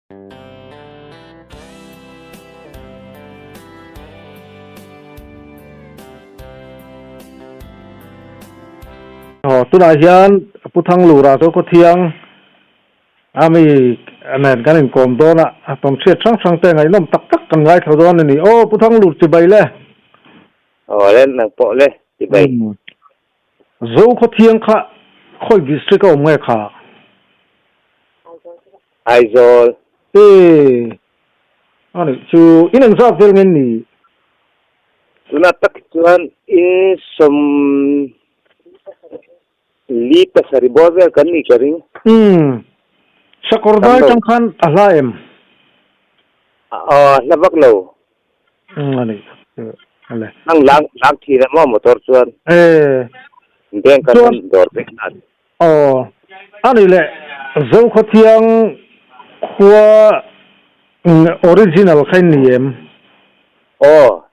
Aw tunah hian Pu Thanglura chu Khawthiang a mi nen kan inkawm dawn a, a tawnhriat hrang hrang te ngaihnawm tak tak kan ngaithla dawn a ni. Aw Pu Thanglur chibai le. Aw le nang pawh le chibai. Zo Khawthiang kha khawi district a awm nge kha? Aizawl. E a nih chu in engzat vel nge ni? Tunah tak chuan in sawm li pasarih bawr vel kan nih ka ring. Umm. Sakawr dai tang khan a hla em? Aw a hla vak lo. Umm a nih chu ale. Hang lang lang thin a maw motor chuan. E. Bank a chuan dawr vek a. Aw, a nih leh Zokhawthiang khua original kha in ni em? Aw.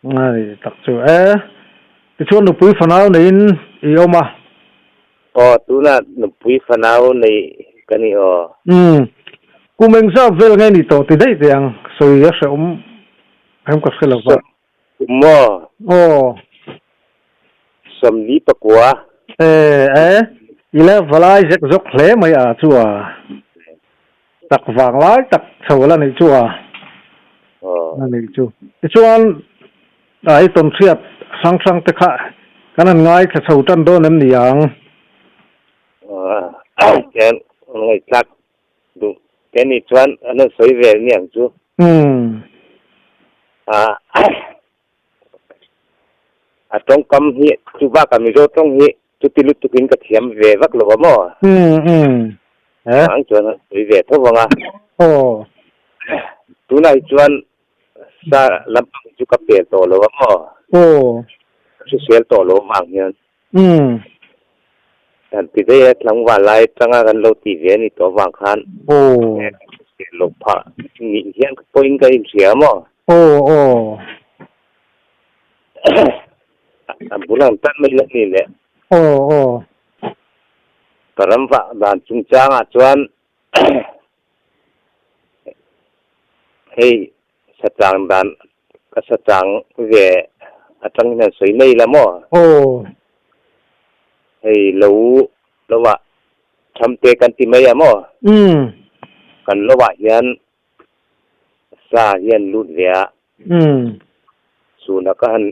A nih tak chu e. Tichuan nupui fanau neiin i awm a? Aw, tunah nupui fanau nei ka ni aw. Umm, kum engzat vel nge ni tawh ti daih teh ang, sawi a hrehawm em ka hre lo va. Maw? Aw. 49. E, e, i la valai zek zawk hle mai a chu a. Tak vang lai tak chho la nih chu a. Aw. A nih chu. Tichuan, a i tawnhriat hrang hrang te kha kan han ngaithla chho tan dawn em ni ang? Aw, khian ngaihthlak duh te nih chuan an rawn sawi ve ni ang chu. Umm. A a tawngkam hi chu bakah Mizo tawng hi chuti lutukin ka thiam ve vak lo a maw? Umm umm. Eh? Ang chuan an sawi ve tho vang a. Aw. Tunah hi chuan sa lampang chu ka pel tawh lo a maw? Aw. Ka hrisel tawh lo vang hian. Umm. Kan ti daih a, tlangval lai atanga kan lo ti ve a ni tawh avang khan Aw. lo phah nih hian pawhin ka inhria maw? Aw aw. A bul ang tan mai la ni le. Aw aw. Ka ram vah dan chungchangah chuan hei Sachang dan ka sachang ve atang hian sawi mai la maw? Aw. Hei lo lo ah tham te kan ti mai a maw? Umm. Kan lo ah hian sa hian lut ve a. Umm. Chhunah ka han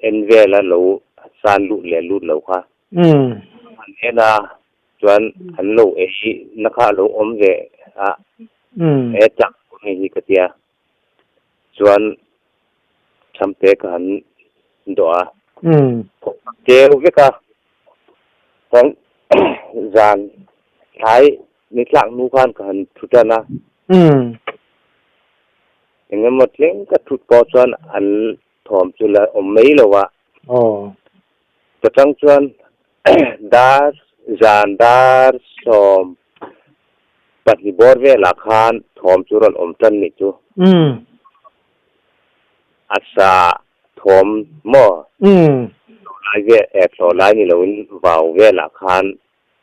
en vel a lo san lut leh lut lo kha. Umm. Han en a chuan an lo ei na kha a lo awm ve a. Umm. He chak hei hi ka tia chuan Thamte ka han dawh a. Umm. Keu vek a, chuan zan thlai ni tlak hnu khan ka han thu tan a. Umm. Eng emaw tleng ka thut pawh chuan an thawm chu la awm mai lo a. Aw. Ka chang chuan dar zan dar 12 bawr velah khan thawm chu rawn awm tan nih chu. Umm. A sa thawm maw? Umm. Thlawh lai vel eh thlawh lai ni loin vau velah khan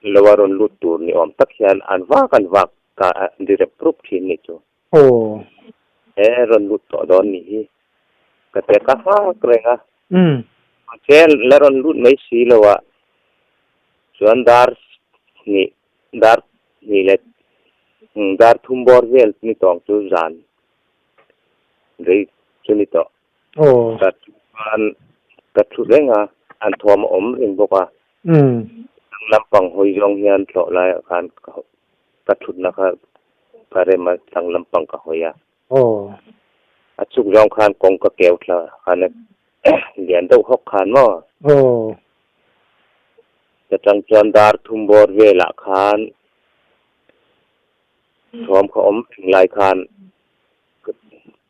lo a rawn lut tur ni awm tak hian an vak an vak ka ri rep rup thin nih chu. Aw. He rawn lut tawh dawn nih hi. Ka te ka hak reng a. Umm. Mahse la rawn lut mai si lo a. Chuan dar hnih dar hnih leh dar thum bawr vel ni tawng chu zan rei chu ni tawh. Aw. Ka chuan ka thu reng a, an thuam a awm reng bawk a. Umm. Lampang hawi zawng hian thlawh laiah khan ka thutna kha ka rem a, thlang lampang ka hawi a. Aw. A chhuk zawng khan kawng ka keu thla khan a lian deuh hawk khan maw? Aw. Ka chang chuan dar thum bawr velah khan thuam kha awm reng lai khan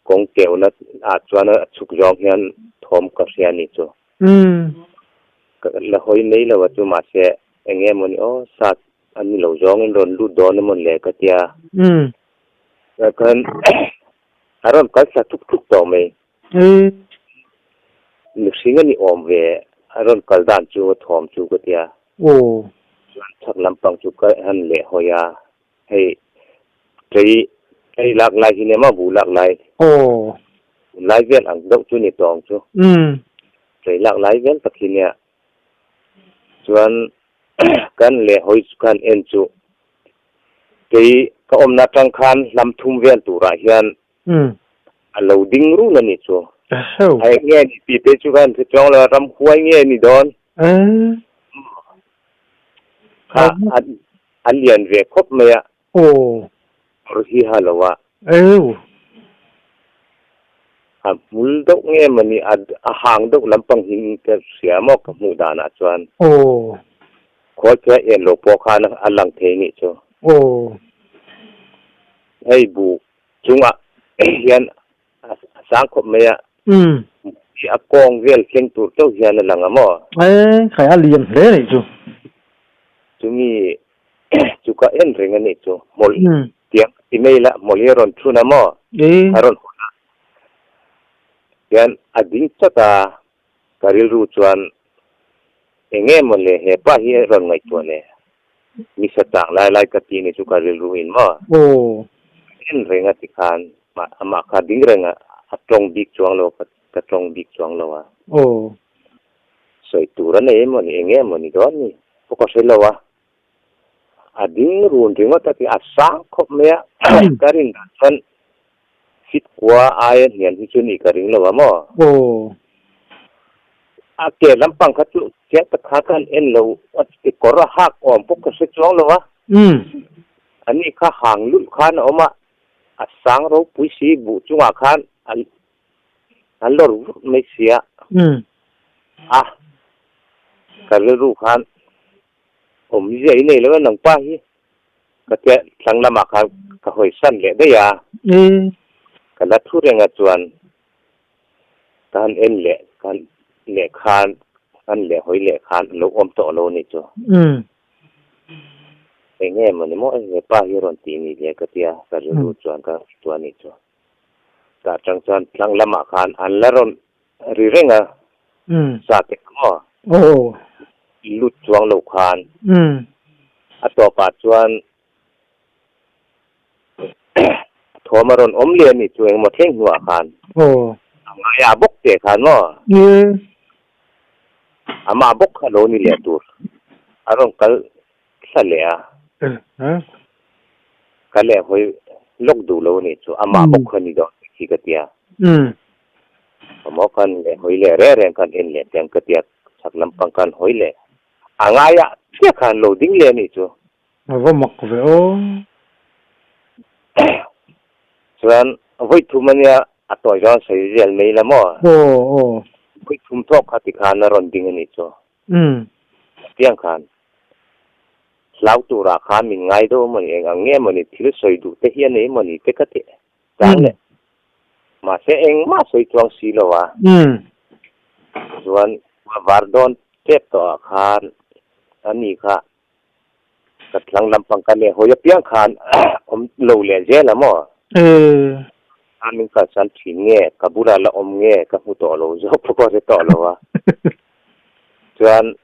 kawng keuna ah chuan a chhuk zawng hian thawm ka hria ni chu. Umm. Ka la hawi mai lo a chu mahse eng nge mawni aw sat A ni lo zawngin rawn lut dawn emaw le ka tia. Umm. Khan a rawn kal thla thuk thuk tawh mai. Umm. Mihring a ni awm ve a rawn kal dan chu a thawm chu ka tia. Aw. Chuan chhak lampang chu ka han leh hawi a, hei kei Hei lak lai hi nia maw buh lak lai. Aw. Lai vel ang deuh chu ni tawh ang chu. Umm. Tlei lak lai vel tak hi nia. Chuan kan leh hawi chu khan en chu kei ka awmna atang khan hlam thum vel turah hian a lo ding run a ni chu. A eng nge ni tih te chu khan hre chuang lo a, ramhuai nge ni dawn? Kha a lian ve khawp mai a. Kawr hi ha lo a. A hmul deuh nge mawni a hang deuh lampang hi ka hria maw ka hmuh danah chuan. Khawl phei a en lo pawh khan a lang thei nih chu. Hei buh chungah hian a sang khawp mai a. Hi a kawng vel thleng tur chauh hian a lang a maw? E, khai a lian hle nih chu. Chumi chu ka en reng a nih chu. Hmawlh tiang ka ti mai la, hmawlh hi a rawn thun a maw? A rawn hawn a. Tian a ding chat a, ka rilru chuan eng nge maw le he pa hi a rawn ngaihtuah le? Mi sa chang lai lai ka ti nih chu ka rilru in maw? Ka en reng a tikhan amah kha ding reng a, a tawng bik chuang lo, ka tawng bik chuang lo a. Sawi tur a nei emaw ni, eng nge maw ni dawn ni pawh ka hre lo a. A ding run ringawt a ti, a sang khawp mai a, ka rin dan chuan fit kua aia hniam hi chu ni ka ring lo a maw? A ke lampang kha chu chiang tak kha ka han en lo, a kawr a hak awm pawh ka hre chuang lo a. Ani kha hang lulh khan a awm a, a sang ropui si buh chungah khan a lawr vut mai sia. A, ka rilru khan Awmzia i nei lo a nangpa hi ka tia thlang lamah khan ka hawi san leh daih a, ka la thu reng a chuan ka han en leh ka han leh khan ka han leh hawi leh khan a lo awm tawh lo a nih chu. Eng nge maw ni maw hepa hi rawn tih ni le ka tia ka rilru chuan ka ngaihtuah a nih chu. Tah chang chuan tlang lamah khan an la rawn ri reng a, sa te kha maw? Lut chuang lo khan a tawpah chuan thawm a rawn awm leh a nih chu engemaw thleng hnuah khan a ngaia bawk te khan maw? Amah bawk kha lo ni leh tur a rawn kal thla leh a, ka leh hawi lawk duh lo a nih chu amah bawk kha ni dawn tih khi ka tia. Amaw khan leh hawi leh reng reng khan en leh teng ka tia chhak lampang khan hawi leh a ngaiah chiah khan lo ding leh a nih chu. A va mak ve aw. Chuan vawi thum a nia a tawi zawn sawi zel mai la maw? Aw aw. Vawi thum thawk kha tikhan a rawn ding a nih chu. Tiang khan hlau turah khan min ngai deuh emaw ni, eng ang nge emaw ni, thil sawi duh te hi a nei emaw ni te ka ti chang leh. Mahse engmah sawi chuang si lo a. Chuan var dawn tep tawhah khan ani kha ka thlang lampang ka leh hawi apiang khan awm lo leh zel a maw? A min kalsan thin nge, ka bulah la awm nge ka hmu tawh lo zawk pawh ka hre tawh lo a. Chuan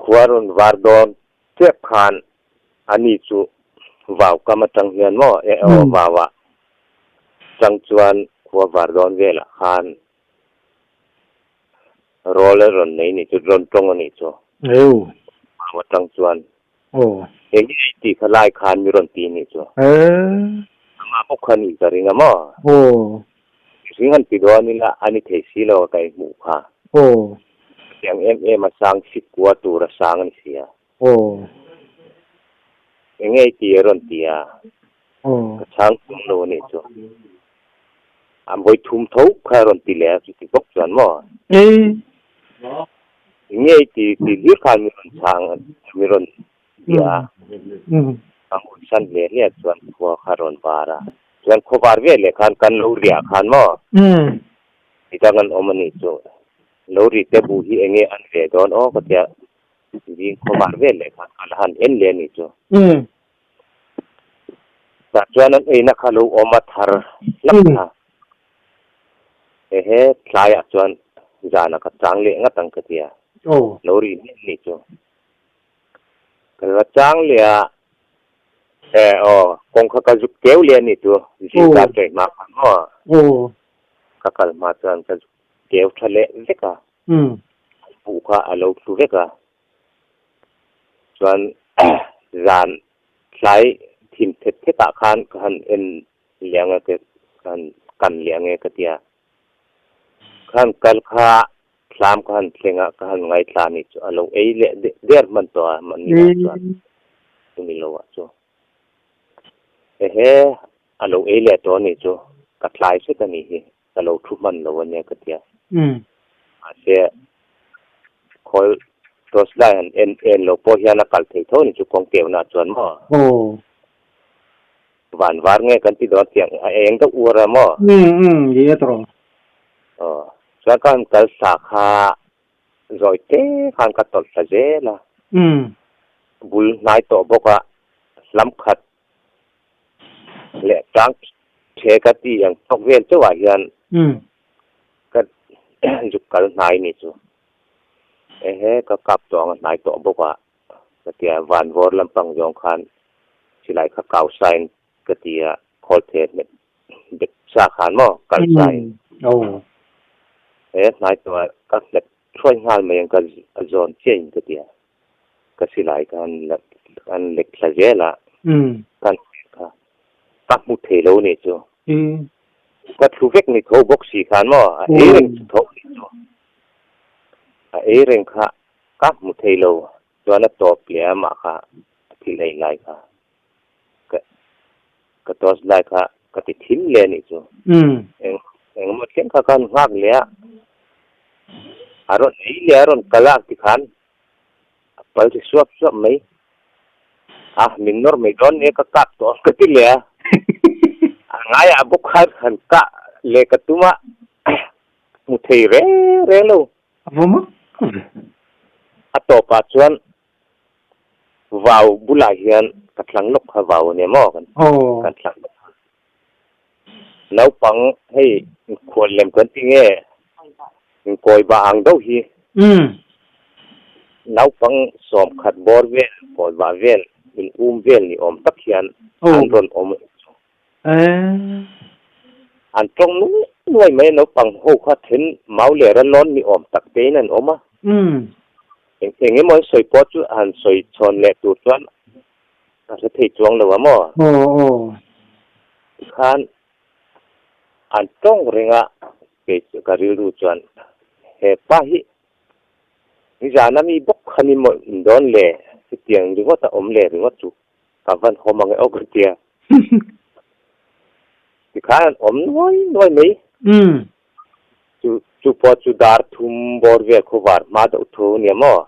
khua rawn var dawn tep khan ani chu vau kam atang hian maw e aw vau ah chang chuan khua var dawn velah khan rawl a rawn nei nih chu rawn tawng a nih chu vau atang chuan eng nge i tih kha lai khan mi rawn ti nih chu amah bawk kha nih ka ring a maw mihring han ti dawn ila a ni thei si lo a ka inhmuh kha hetiang em em a sang sik kua tur a sang a ni si a. Aw. Eng nge i ti a rawn ti a? Aw. Ka chhang tum lo a nih chu. A vawi thum tho kha a rawn ti leh a, chuti bawk chuan maw? Ei. Eng nge i ti tih hlir khan mi rawn chhang a, mi rawn ti a. Ka ngawihsan hle hle chuan khua kha a rawn var a. Chuan khaw var ve leh khan kan lo riah khan maw? Midang an awm a nih chu. Lo ri te bu hi eng nge an ve dawn aw ka tia. Zing khawvar vel leh khan ka la han en leh a nih chu. Tah chuan an eina kha lo awm a thar hlak kha. Ehe tlaiah chuan zanah ka chang leh ngat ang ka ti a. Lo ri hmiah a nih chu. Ka la chang leh a. E aw kawng kha ka zuk keu leh a ni chu zingkar chawi hma khan maw ka kal hma chuan ka zuk keu tha leh vek a buh kha a lo thlu vek a chuan zan tlai thim thet thet ah khan ka han en leh ang a ka han kan leh ang e ka tia khan kal kha Thlam ka han thleng a, ka han ngaithla a nih chu a lo ei leh der hman tawh a, mahni ah chuan chumi lo ah chu ehe a lo ei leh tawh a nih chu ka tlai hret a nih hi, ka lo thu hman lo a nia ka ti a. Mahse khawl torch light han en en lo pawh hian a kal thei tho a nih chu kawng keuhna ah chuan maw? Van var nge kan ti dawn tiang a eng deuh uar a maw? Ni e tawh. Aw. Chuan ka han kal sa kha zawi te khan ka tawlh thla zel a. Bul hnai tawh bawk a, hlam khat leh tang the ka ti ang tawk vel chauh ah hian ka zuk kal hnai ni chu. Ehe ka kap tawh ang a hnai tawh bawk a ka ti a, van vawr lampang zawng khan silai kha kau sain ka ti a, khawl the hmet bet sa khan maw kal sa in he hnai tawh ah ka hmet thuai nghal mai ang ka zawn chiah in ka ti a ka silai khan an lek thla zel a kan kha ka hmu thei lo ni chu ka thlu vek ni tho bawk si khan maw a ei reng chu tho ni chu a ei reng kha ka hmu thei lo chuan a tawp leh a mah kha a thil ei lai kha ka ka torch light kha ka ti thim leh a nih chu. Eng engemaw thleng kha ka han nghak leh a, a rawn ei leh a rawn kal a tikhan a pal ri suap suap mai. A min nawr mai dawn nia ka kap tawh ang ka ti leh a, a ngaiah bawk khan han kah leh ka tum a, hmu thei reng reng lo. A va mak ve. A tawpah chuan Vau bulah hian ka thlang lawk kha vau a nia maw kan kan thlang lawk kha. Naupang hei inkhual lem kan ti nge inkawi bah ang deuh hi naupang sawm khat bawr vel kawi bah vel in um vel ni awm tak hian an rawn awm a nih chu. An tawng nuai nuai mai a naupang ho kha then mau leh ralawn ni awm tak tein an awm a. Eng eng emaw an sawi pawh chu han sawi chhawn leh tur chuan a hre thei chuang lo a maw? Tikhan an tawng reng a, kei chu ka rilru chuan he pa hi nizan a mi bawk kha ni maw in dawn le chutiang ringawt a awm leh ringawt chu ka van hawm ang e aw ka tia. Tikhan an awm nuai nuai mai. Chu chu pawh chu dar thum bawr vel khawvar hma deuh thu nia maw?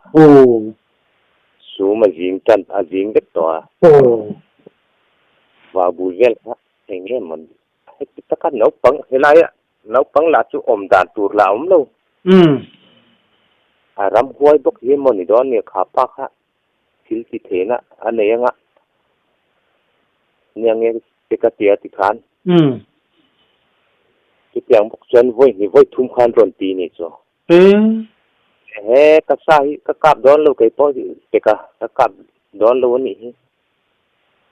Sum a zing tan a zing vek tawh a. Vau bul vel kha eng nge maw heti taka naupang helaia naupang lah chu awm dan tur lah a awm lo. A ramhuai bawk hi emaw ni dawn nia kha pa kha thil ti theihna a nei anga nia nge te ka tia ti khan chutiang bawk chuan vawi hnih vawi thum khan rawn ti ni chu. Ehe ka sa hi ka kap dawn lo kei pawh hi peka ka kap dawn lo a nih hi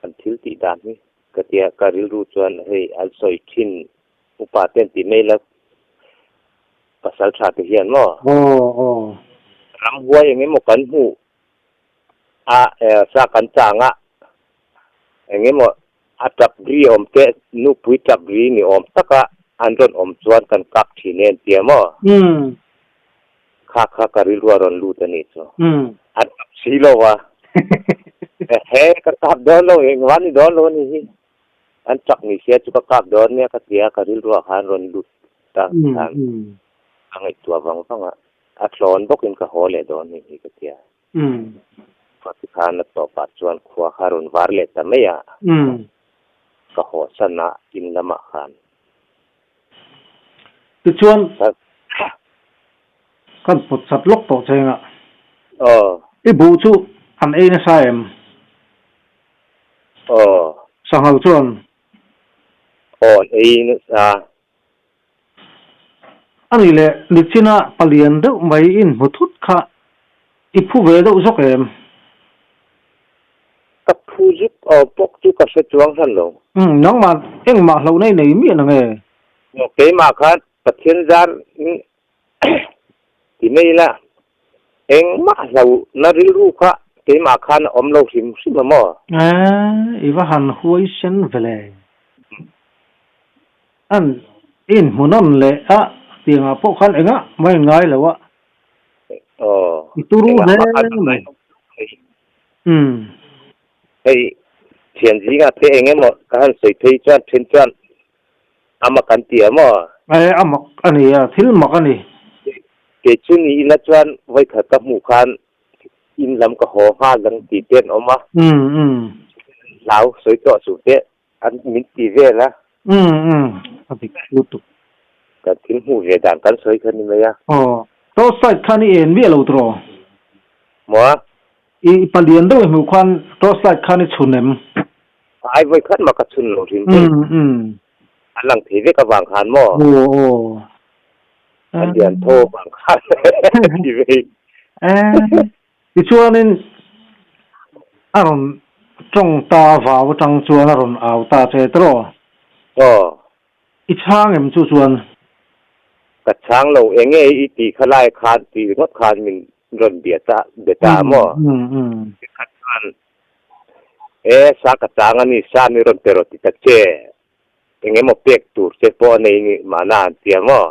an thil tih dan hi ka tia ka rilru chuan hei an sawi thin upa te an ti mai la pasal tha te hian maw ramhuai eng emaw kan hmuh a sa kan chang a eng emaw a tap ri awm te nupui tap ri ni awm taka an rawn awm chuan kan kap thin e an tia maw kha kha ka rilru a rawn lut a nih chu an tap si lo a ehe ka kap dawn lo engvang ni dawn lo a nih hi an chak ni sia chu ka kap dawn nia ka tia ka rilru ah khan rawn lut ta khan ka ngaihtuah vang vang a a tlawn bawkin ka haw leh dawn ni hi ka tia. Khua ti khan a tawpah chuan khua kha rawn var leh ta mai a, ka haw san a in lamah khan. Tichuan kan pawt chat lawk tawh cheng a. I buh chu an ei nasa em? Sanghal chuan. Aw an ei nasa. A nih leh nichina palian deuh mai in hmu thut kha i phu ve deuh zawk em? Ka phu zuk aw pawk chu ka hre chuang hran lo. Umm nangmah engmah hlauhna i nei miah nang e. Aw keimah khan Pathian zar in ti mai ila engmah hlauhna rilru kha keimah khan a awm lo hrim hrim a maw? Eeh i va han huai sen vele. An inhmuhnawn leh a tiangah pawh khan engah mah in ngai lo a. Aw I turu engah hle mah khan mai. Umm. Hei thian zingah te eng emaw ka han sawi phei chuan then chuan a mak an ti a maw? Ae a mak a ni a, thil mak a ni. Kei chu ni ila chuan vawikhat ka hmuh khan in lam ka haw nghal ang tih te an awm a. Umm umm. Hlau sawi tawh suh teh an min ti vel a. Umm umm a dik lutuk. Kan thil hmuh ve dan kan sawi kha ni mai a. Aw torch light khan i en miah lo tiraw? Maw? I palian deuh i hmuh khan torch light khan i chhun em? Ai vawi khat mah ka chhun lo hrim hrim. Umm umm. A lang thei vek avang khan maw? Aw aw. A lian tho avang khan ti vei. Eeh tichuanin a rawn tawng ta vau atang chuan a rawn au ta che tiraw? Aw. I chhang em chu chuan? Ka chhang lo enge i tih kha lai khan tih ringawt khan min rawn bia ta bia ta a maw? Tikhat chuan e sa ka chang a ni sa mi rawn pe rawh ti ta che eng emaw pek tur che pawh a nei ni mahna an ti a maw?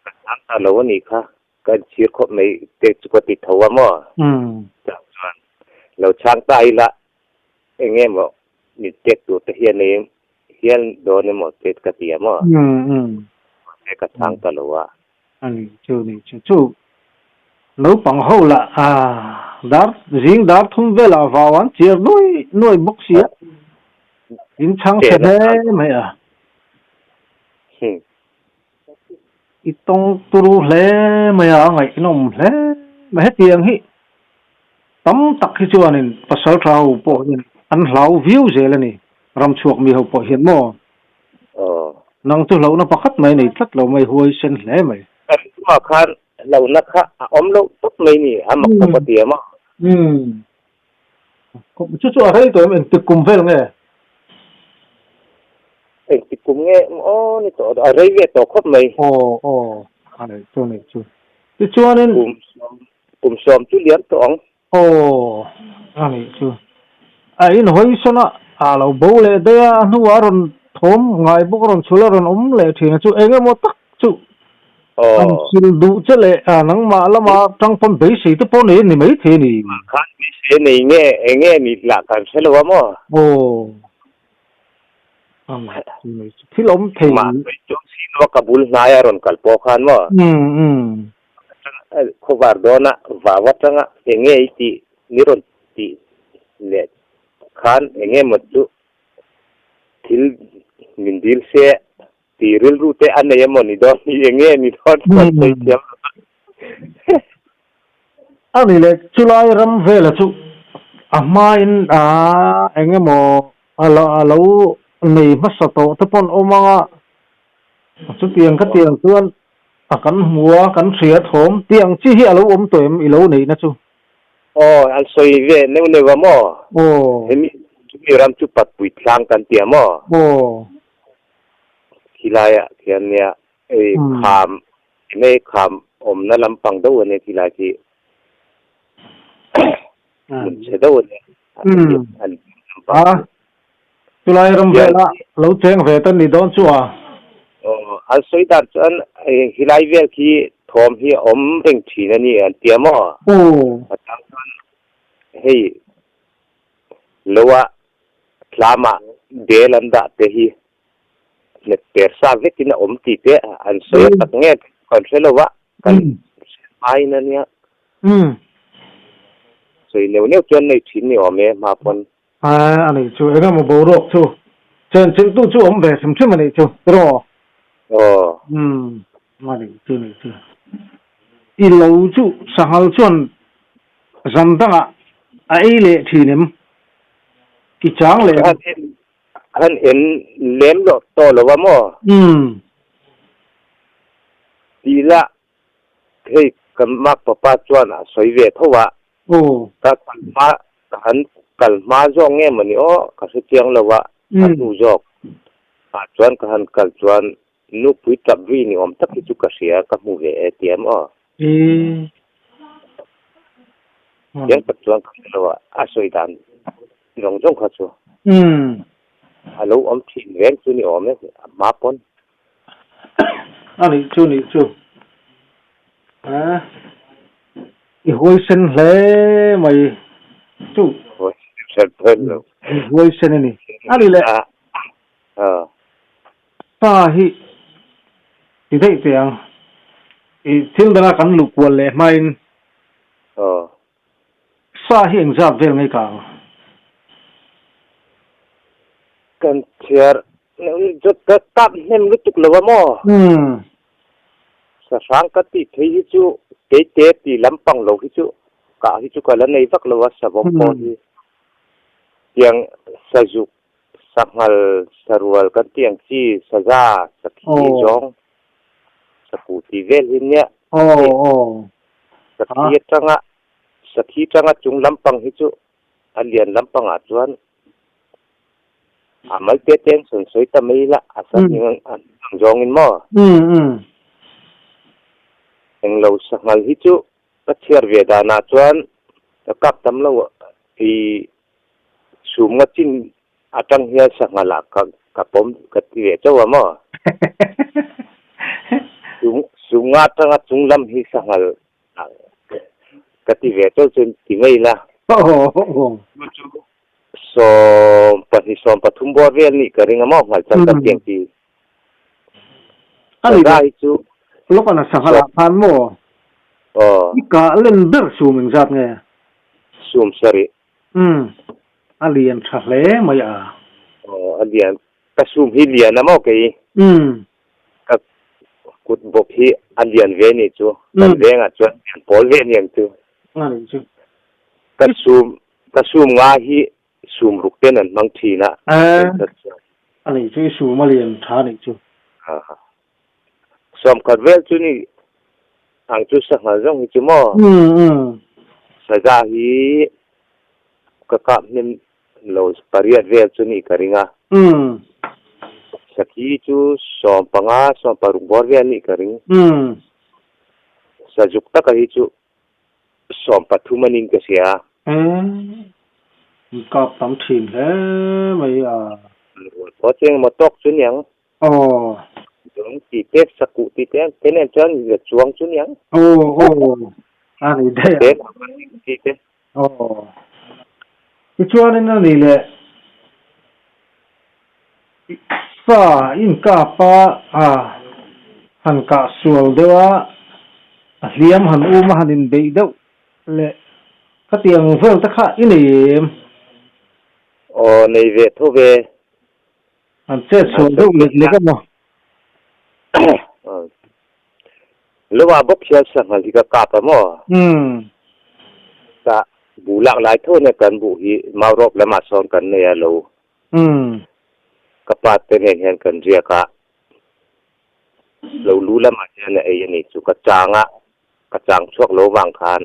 Ka chhang ta lo a nih kha ka inchhir khawp mai te chu ka ti tho a maw? Chang chuan lo chhang ta ila eng emaw min pek tur te hian ei hian dawn emaw te ka ti a maw? Mahse ka chhang ta lo a. A ni chu ni chu chu naupang ho lah a dar zing dar thum velah vau an chiar nuai nuai bawk si a, in chhang chhe hle mai a. I tawng turu hle mai a, a ngaihnawm hle mai. Hetiang hi tam tak hi chuanin pasal tha ho pawh hian an hlau viau zel a ni, ram chhuak mi ho pawh hian maw? Nang chu hlauhna pakhat mai nei tlat lo mai, huaisen hle mai. Kan chungah khan hlauhna kha a awm loh tawp mai ni, a mak tawp a ti em a? Umm. Chu chu a rei tawh em? Engtik kum vel nge? Engtik kum nge? Aw ni tawh a rei ve tawh khawp mai. Aw aw a nei chu nei chu. Tichuanin. Kum sawm kum sawm chu liam tawh ang. Aw a nei chu. A inhawi sawn a a lo bo leh daih a, a hnuah a rawn thawm ngai bawk a rawn chhul a rawn awm leh thin a chu eng emaw tak chu An sil duh che leh a nangmah lama tangpawn beisei te pawh nei a ni maithei a ni. Khan beisei a nei nge eng nge ni lah kan hre lo a maw? Aw. Thil awm thei. Mah sawi chuang si lo a ka bul hnai a rawn kal pawh khan maw? Umm umm. Khawvar dawna vau atanga eng nge i tih ni rawn tih leh khan eng nge maw chu thil min dil se Ti rilru te a nei emaw ni dawn hi eng nge ni dawn kan sawi thiam lo a. A ni leh chulai ram vela chu a hmain a eng emaw a lo nei hmasa tawh te pawn awm ang a, chutiang ka tiang chuan a kan hmu a kan hria thawm tiang chi hi a lo awm tawh em i lo neihna chu? Aw an sawi ve neuh neuh a maw? Aw. Hemi chumi ram chu Patpui tlang kan ti a maw? Aw. Khilaiah khian nia ei kham enge kham awmna lampang deuh a nia khilai khi hmun chhe deuh a nia an lampang chu. Chulai ram vela lo cheng ve ta ni dawn chu a. Aw an sawi dan chuan khilai vel khi thawm hi a awm reng thin a ni an tia maw? A chang chuan hei Loa tlama bel an dah te hi hmet per sa vekin a awm tih te an sawi a tak nge kan hre lo va, kan hre hmain a nia. Sawi neuh neuh chuan nei thin ni awm e hma pawn. A nih chu, eng emaw boruak chu chen chilh tu chu awm ve hrim hrim a nih chu, tiraw? Aw. A nih chu, nih chu. I lo chu sanghal chuan Zan dangah a ei leh thin em? I chang leh em? Han en lem loh tawh lo a maw? Umm. Tih lah hei ka mak papa chuan a sawi ve tho a. Aw. Ka kal hma ka han. kal hma zawk nge mawni aw ka hre chiang lo a, a hnu zawk ah chuan ka han kal chuan nupui tap ri ni awm tak hi chu ka hria ka hmu ve e ti em aw. Chiang tak chuan ka hre lo a, a sawi dan zawng zawng kha chu a lo awm thin reng chu ni awm e a hma pawn. A nih chu nih chu. A i huaisen hle mai chu. I huaisen a ni. A ni le. Sa hi ti daih teh ang. I thil danga kan luh kual leh hmain sa hi engzat vel ngei ka ang? Kan chhiar ka kap hnem lutuk lo a maw? Sahrang ka tih phei hi chu keite ti lampang lo hi chu kah hi chu ka la nei vak lo a, savawm pawh hi tiang sazuk, sanghal, sarual kan tih ang chi, saza, sakhi zawng, sakuh tih vel hi nia. Sakhi atanga sakhi atanga chung lampang hi chu a lian lampangah chuan A mal te ten sawn sawi ta mai ila, a sa hming ang zawngin maw? Englo sanghal hi chu ka chhiar ve danah chuan ka kap tam lo i sum nga chin atang hian sanghal ah ka ka pawm ka ti ve chauh a maw? Sum nga atanga chung lam hi sanghal ah ka ti ve chauh chu ti mai ila. 12 13 bawr vel nih ka ring a maw ngalchal kan tiang ti. Ani le hi chu lawk an sanghal ah khan maw i kah len ber sum engzat nge? Sum sarih. Umm a lian tha hle mai a. Aw a lian ka sum hi lian a maw kei? Umm. Ka kut bawk hi a lian ve nih chu kan vengah chuan lian pawl ve aniang chu. Ani chu. Ka sum Ka sum nga hi sum ruk ten an hmang thin a. A nih chu i sum a lian tha a nih chu. Sawmkhat vel chu ni ang chu sanghal zawng hi chu maw? Saza hi ka kap hnem lo pariat vel chu nih ka ring a. Sakhi chu 15 16 bawr vel nih ka ring. Sazuk taka hi chu 13 a ning ka hria. Umm kap tam thin hle mai a. Rual pawh cheng emaw tawk chu niang. Aw. Zawng tih te sakuh tih te te nen chuan la chuang chu niang. Aw aw a ni daih a. Te tih te. Aw. Tichuanin a ni leh Sa inkap a a han kah sual deuh a, a hliam han um a han inbeih deuh leh khatiang vel te kha i nei em? Aw, nei ve tho ve. Han chet sual deuh lek lek a maw? Lo ah bawk hian sanghal hi ka kap a maw? Umm. Tah buh lak lai tho nia kan buh hi Maurawp lamah sawn kan nei a lo. Umm. Ka pa te nen hian kan riak a, lo lu lamah hian a ei a nih chu ka chang a, ka chang chhuak lo vang khan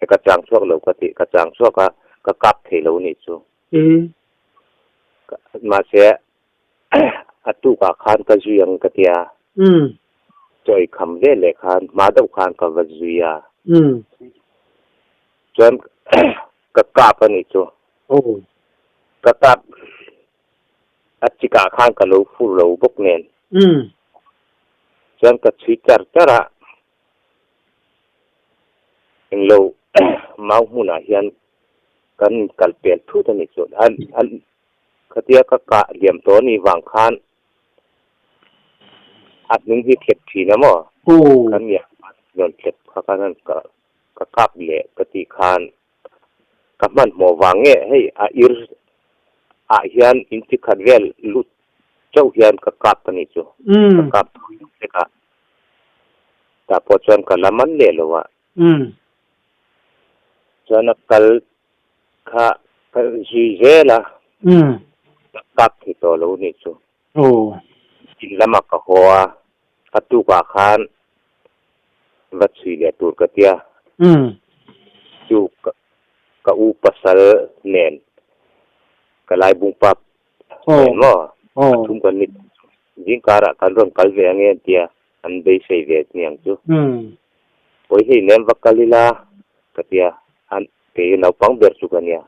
he ka chang chhuak lo ka tih ka chang chhuak a, ka kap thei lo nih chu. Umm. Mahse a tukah khan ka zui ang ka tia. Umm. Chawi kham ve leh khan hma deuh khan ka va zui a. Umm. Chuan ka kap a nih chu. Aw. Ka kap a chikah khan ka lo fur lo bawk nen. Umm. Chuan ka chhui char char a. Englo mau hmunah hian kan kal pel thut a nih chu. Khatia ka kah liam tawh a nih vang khan a hnung hi thlep thin a maw? Aw. Kan nia rawn thlep kha khan ka kap leh ka tih khan ka hmanhmawh vang nge hei a ir ah hian in chi khat vel lut chauh hian ka kap ka nih chu ka kap thawi deuh hlek a tah pawh chuan ka la man leh lo a chuan a kal kha ka zui zel a ka kap thei tawh lo nih chu in lamah ka haw a a tukah khan va chhui leh tur ka tia. Chu ka u pasal nen Ka laibung pa nen maw pathum kan ni tawh chu. Zingkarah kan rawn kal ve ange an tia, an beisei ve aniang chu. Pawi hei nem va kal ila ka tia, an kei naupang ber chu ka nia.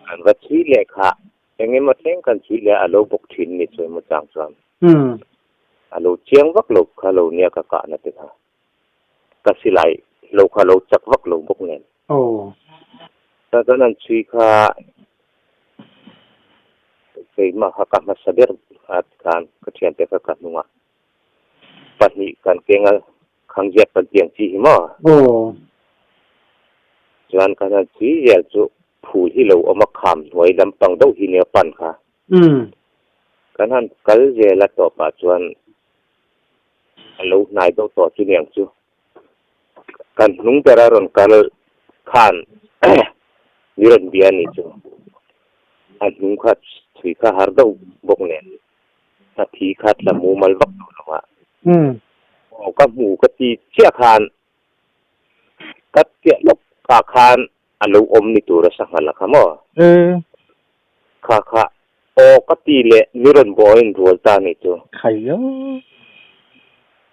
Kan va chhui leh kha eng emaw thleng kan chhui leh a, a lo bawk thin ni chu emaw chang chuan. A lo chiang vak lo kha lo nia ka kahna te kha. Ka silai lo kha lo chak vak lo bawk nen. Chuan kan han chhui kha keimah kha ka hmasa ber a khan ka thiante kha ka hnungah pahnih kan keng a khangziat kan tiang chi hi maw. Chuan kan han chhui zel chu phul hi lo awm a kham hnuai lampang deuh hi nia pan kha. Kan han kal zel a tawpah chuan a lo hnai deuh tawh chu niang chu. Kan hnung bera rawn kal khan mi rawn bia a nih chu. A hnung kha chhui kha har deuh bawk nen a thi kha tla mumal vak tawh lo a. Aw ka hmu ka ti chiah khan ka piah lawk ah khan a lo awm ni tur a sangha la kha maw? Kha kha aw ka ti leh mi rawn bawh a inrual ta ni chu.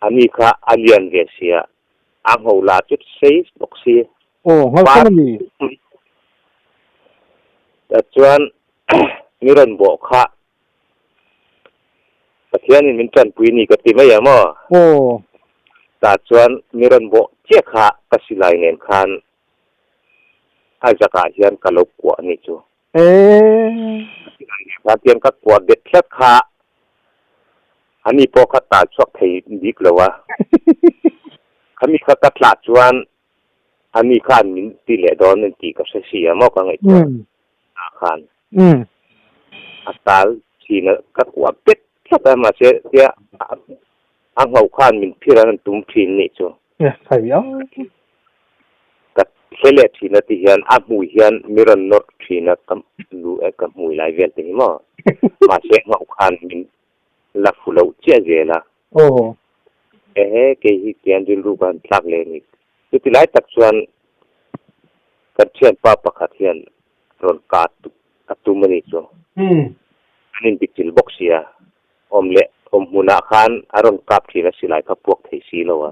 A ni kha a lian ve sia, a ngho la chu sei bawk si. Aw, nghal khan a ni. Tah chuan mi rawn bawh kha Pathianin min tanpui ni ka ti mai a maw? Aw. Tah chuan mi rawn bawh chiah kha ka silai nen khan a zakah hian ka lo kuah ni chu. Kha tiang ka kuah bet tlat kha ani pawh kha tal chhuak thei bik lo a. Khami kha ka tlah chuan ani khan min ti leh dawn an tih ka hre si a maw ka ngaihtuah ah khan. A tal thin a ka kuah bet tlat a mahse tia a ngho khan min phir an tum thin nih chu. Ka hre leh thin a ti hian a hmui hian mi rawn nawr thin a ka lu e ka hmui lai vel te hi maw mahse nghauh khan min la fu loh chiah zel a. Ehe kei hi tian rilru ka han tlak leh ni. Chuti lai tak chuan kan thianpa pakhat hian rawn ka a tum a nih chu. An inbichil bawk sia awm leh awm hmunah khan a rawn kap thin a silai kha puak thei si lo a.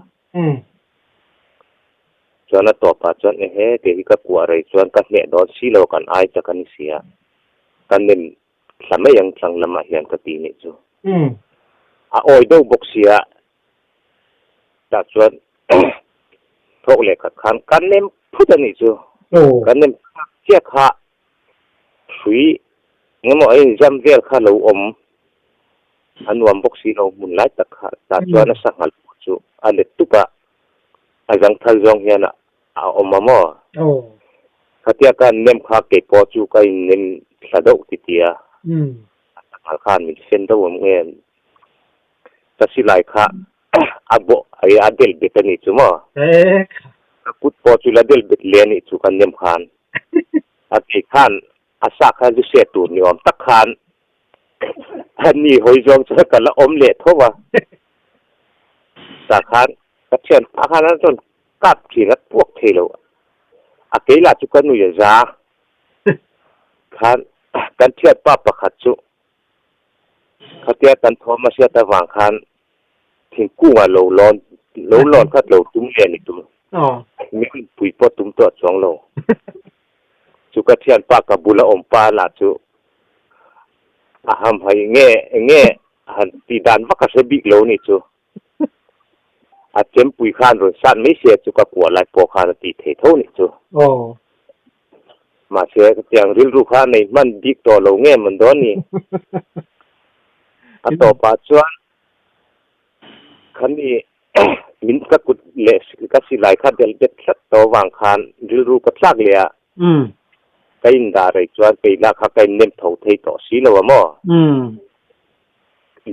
Chuan a tawpah chuan ehe kei hi ka kuah rei chuan ka hneh dawn si lo kan ai chak a ni si a, ka nem thla mai ang thlang lamah hian ka ti nih chu. A awi deuh bawk sia tah chuan thawk leh khat khan ka nem phut a nih chu. Ka nem phak chiah kha hrui engemaw a inzam vel kha lo awm a nuam bawk si lo hmun lai tak kha tah chuan a sanghal pawh chu a let tup a, a zangthal zawng hian a awm a maw? Khatia ka an nem kha kei pawh chu ka innem thla deuh ti ti a, a sanghal khan min fen deuh awm nge ka silai kha a bawh ai a del bet a nih chu maw? Ka kut pawh chu la del bet le a nih chu ka nem khan a kei khan a sa kha zu hriat tur ni awm tak khan a ni hawi zawng chuan ka la awm leh tho a. Tah khan ka thian pah khan a rawn kap thin a puak thei lo. A kei lah chu ka nui a za khan kan thian pa pakhat chu khatia kan thawm a hriat avang khan thingkungah lo lawn lo lawn khat lo tum leh a ni tur. Mi pui pawh tum tawh chuang lo. Chu ka thianpa ka bula awm pa lah chu a hamhaih nge nge han tih dan vak a hre bik lo ni chu. A chempui khan rawn sat mai sia chu ka kuah lai pawh khan a tih thei tho ni chu. Mahse tiang rilru kha a nei hman bik tawh lo nge mawn dawn ni. A tawpah chuan khami Min ka kut leh ka silai kha delh bet tlat tawh avang khan rilru ka tlak leh a, ka indah rei chuan kei lah kha ka innem tho thei tawh si lo a maw?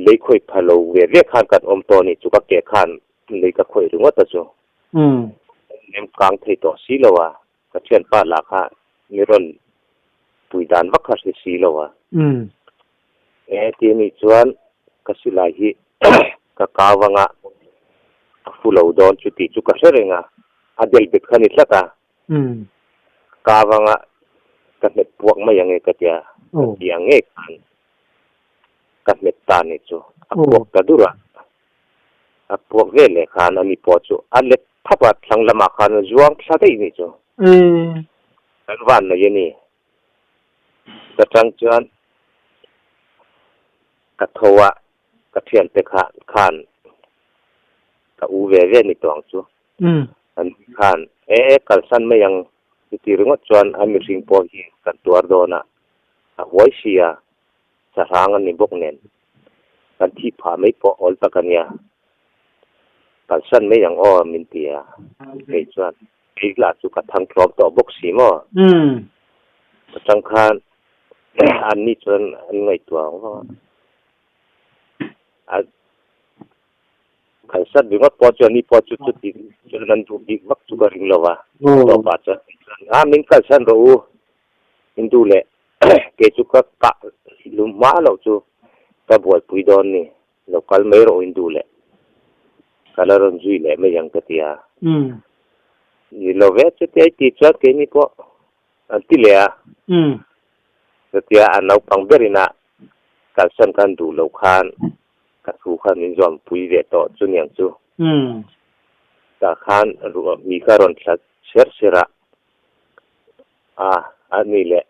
Lei khawih pha lo ve ve khan kan awm tawh a nih chu ka ke khan lei ka khawih ringawt a chu. Nem kang thei tawh si lo a, ka thianpa lah kha mi rawn pui dan vak kha hre si lo a. E ti anih chuan ka silai hi ka kau anga a fu lo dawn chu tih chu ka hre reng a, a del bet kha ni tlat a, ka kau anga ka hmet puak mai ang e ka tia. Ti ang ngei khan ka hmet ta ni chu a puak ta dur a. A puak ve leh khan ani pawh chu a let thap a, thlang lamah khan a zuang thla daih ni chu. Kan van nei a ni. Ka tang chuan ka tho a, ka thiante kha khan ka u ve ve ni tawh ang chu. An khan e kalsan mai ang chuti ringawt chuan a mihring pawh hi kan tuar dawn a, a huai si a, sahrang a ni bawk nen kan thih phah mai pawh awl tak a nia. Kalsan mai ang aw min ti a, kei chuan kei lah chu ka thang tlawm tawh bawk si maw? Atang khan anni chuan an ngaihtuah ang vang a, a kalsan ringawt pawh chuan ni pawh chu chuti chuan an duh bik vak chu ka ring lo va. Tawpah chuan a min kalsan rawh u, min duh leh kei chu ka kah lum hma loh chu ka buaipui dawn ni. Lo kal mai rawh in duh leh ka la rawn zui leh mai ang ka ti a. Ni lo ve chutia i tih chuan keini pawh an ti leh a. Chutia a naupang berin a kalsan khan duh lo khan ka thu khan min zawm pui ve tawh chu niang chu. Tah khan ruah mi kha rawn thla cher cher a, a a ni leh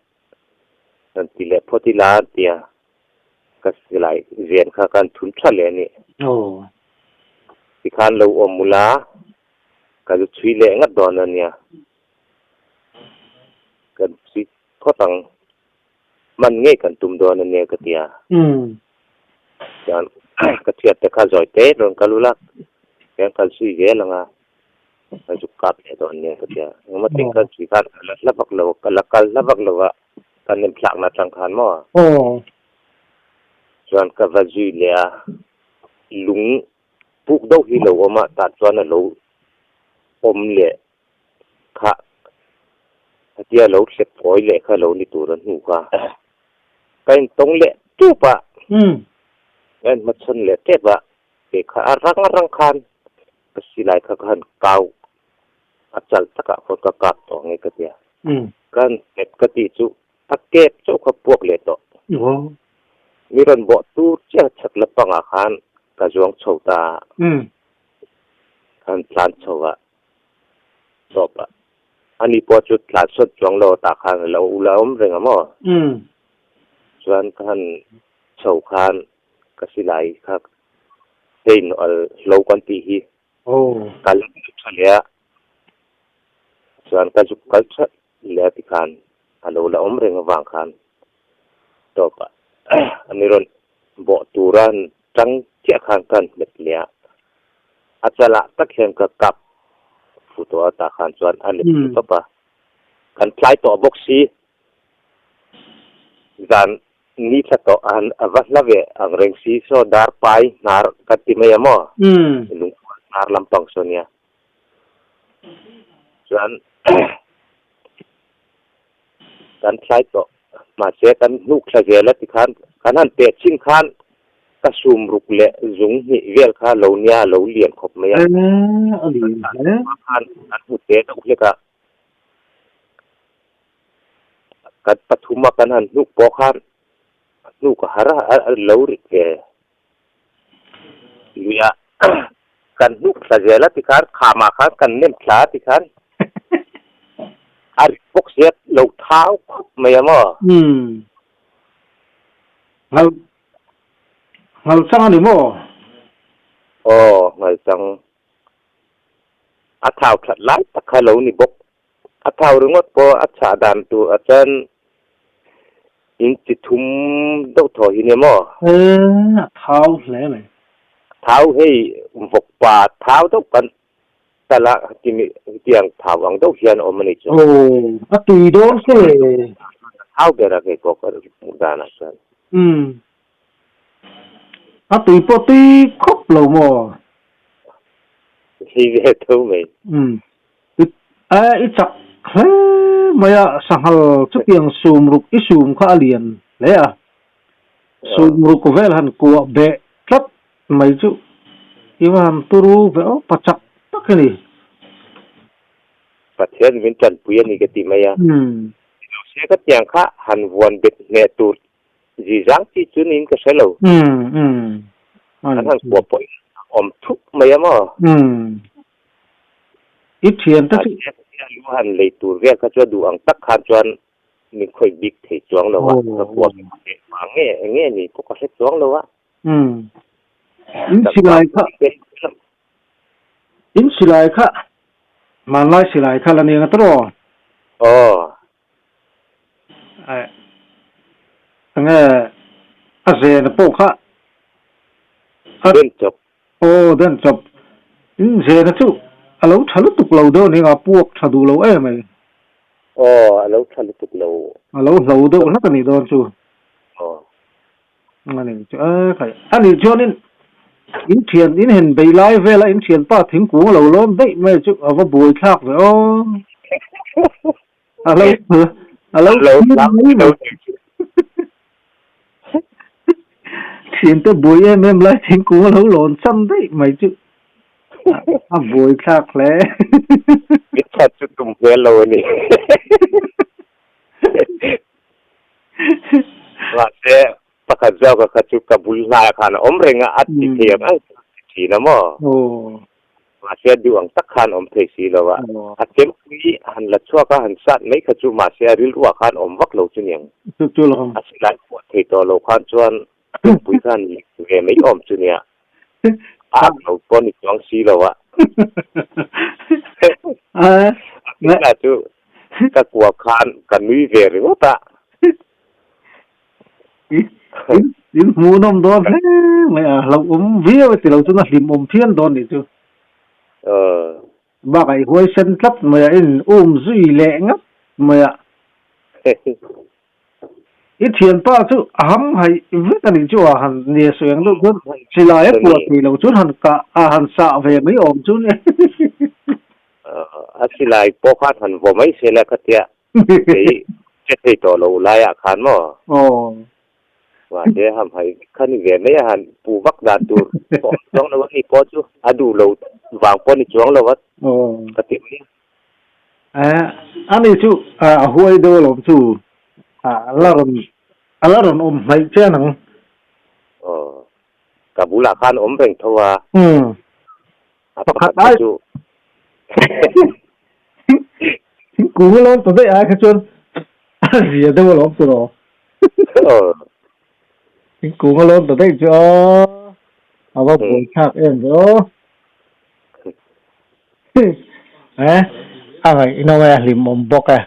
Kan ti leh phawt ila a ti a, ka silai zen kha kan thun tha leh a ni. Tikhan lo awm ula, ka zu chhui leh ngat dawn a nia. Kan chhui phawt ang, hman ngei kan tum dawn a nia ka ti a. Chuan ka thiat te kha zawi te rawn kal ula, kan kal zui zel ang a. Ka zuk kap leh dawn nia ka tia. Engemaw tin ka zui khan ka la hla vak lo, ka la kal hla vak lo a, ka nem thlakna atang khan maw. Chuan ka va zui leh a, lung puk deuh hi lo awm a, tah chuan a lo awm leh kha, hetia lo thlep kawi leh kha lo ni tur a hnu kha. Ka intawng leh tup a, ka inhmachhawn leh tep a, kei kha a rang rang khan Ka silai kha ka han kau a chal takah khawn ka kap tawh ang e ka tia. Ka han nghet ka tih chu a kep chauh kha puak leh tawh. Mi rawn bawh tur chiah chhak lampangah khan ka zuang chho ta a. Ka han tlan chho a, tawp a. Ani pawh chu tlan sawt chuang lo tah khan a lo ula awm reng a maw? Chuan ka han chho khan ka silai kha Hei nawlh hlo kan tih hi kal tha leh a, chuan ka zuk kal tha leh a tikhan a lo la awm reng avang khan tawp ah ani rawn bawh tura tang chiah khan ka han hmet leh a, a chalah tak hian ka kap fu tawh a tah khan chuan a let thlu tawp a, kan tlai tawh bawk si zan Ni thla tawh an a va hla ve ang reng si saw dar pai hnar ka ti mai a maw? Lungkual hnar lampang saw nia. Chuan kan thlai tawh mahse kan hnuk thla zel a tikhan kan han peh chin khan ka sum ruk leh zung hnih vel kha lo nia a lo lian khawp mai a. A lian hle. Khan an hmu te deuh hlek a. Kan pathuma kan han hnuk pawh khan hnuk a har a, a lo rit ve lui a. Kan hnuk thla zel a tikhan khamah khan kan nem thla a tikhan a rit bawk sia lo thau khawp mai a maw? Umm. Nghal nghal chang a ni maw? Aw, nghal chang. A thau that lai tak kha lo ni bawk. A thau ringawt pawh a chhah dan tur ah chuan in chi thum deuh thaw hi nia maw? E, a thau hle mai. A thau hei vawkpa thau deuh kan tal a timi hetiang thau ang deuh hian a awm a ni chu. Aw, a tui dawn hle. A thau ber a kei pawh ka hmuh dan ah chuan. Umm. A tui pawh tui khawp lo maw? Hei ve tho mai. Umm. I chak hle mai a, sanghal chutiang sum ruk i sum kha a lian hle a, sum ruk vel han kuah beh tlat mai chu i va han turu ve aw, pa chak tak i ni. Pathian min tanpui a ni ka ti mai a, Mahse ka tiang kha han vuan bet hneh tur zi zang chi chu niin ka hre lo. An han kuah pawh in a awm thup mai a maw? I thian te chu. Mahse ka tia lu han lei tur vel kha chu a duh ang tak khan chuan min khawih bik thei chuang lo a, ka kuah bet hneh vang nge eng nge ni pawh ka hre chuang lo a. In silai kha. In silai kha hmanlai silai kha la nia tawh. Aw. Aih. Enge a zena pawh kha a Den chawp. Aw den chawp. In zena chu a lo tha lutuk lo deuh nia puak tha duh lo em mai. Aw a lo tha lutuk lo. A lo hlo deuh hlak a nih dawn chu. Aw. Ani chu a khai. Ani chuanin in thian in hen bei lai vela in thianpa thingkung a lo lawm daih mai chu a va buai thlak ve aw. A lo a lo mai mai. Thiante buai em em lai thingkung a lo lawn cham daih mai chu a buai thlak hle. Min that chu tum hmel lo a ni. Mahse, pakhat zawka kha chu ka bul hnaiah khan a awm reng a, a ti thei ang ang chu a ti thin a maw? Mahse, a duh ang tak khan awm thei si lo a. A chempui han la chhuak a, han sat mai kha chu mahse a rilruah khan awm vak lo chu niang. A silai phuah thei tawh lo khan chuan chempui khan lek ve mai awm chu nia. A ak lo pawh ni chuang si lo a. A hmel chu Ka kua khan ka nui ve ringawt a. In hmuhnawm dawn hle mai a, hlauhawm viau e tilo chuan a hlimawm phian dawn nih chu. Bakah i huaisen tlat mai a, in um zui leh ngap mai a. I thianpa chu a ham haih vek a nih chu a han nia sawi ang deuh chuan silai a puah thei lo chuan han kah a han sah ve mai awm chu nia. A silai pawh khan han vaw mai se la khatia kei che thei tawh lo laiah khan maw? Aw. Mahse ham haih vek kha ni ve mai a han pu vak dan tur pawh awm chuang lo a ni pawh chu a duh lo vang pawh ni chuang lo a ka ti mai a. Ani chu a huai deuh alawm chu a la rawn a la rawn awm hnaih chian ang. Aw ka bulah khan awm reng tho a. A pakhat ai chu. Thingkung alawm ta daih ai kha chuan a zia deuh alawm chu rawh. Aw. Thingkung alawm ta daih chu aw a va buaithlak em ve aw. Eh, a ngaihnawm e, a hlimawm bawk e.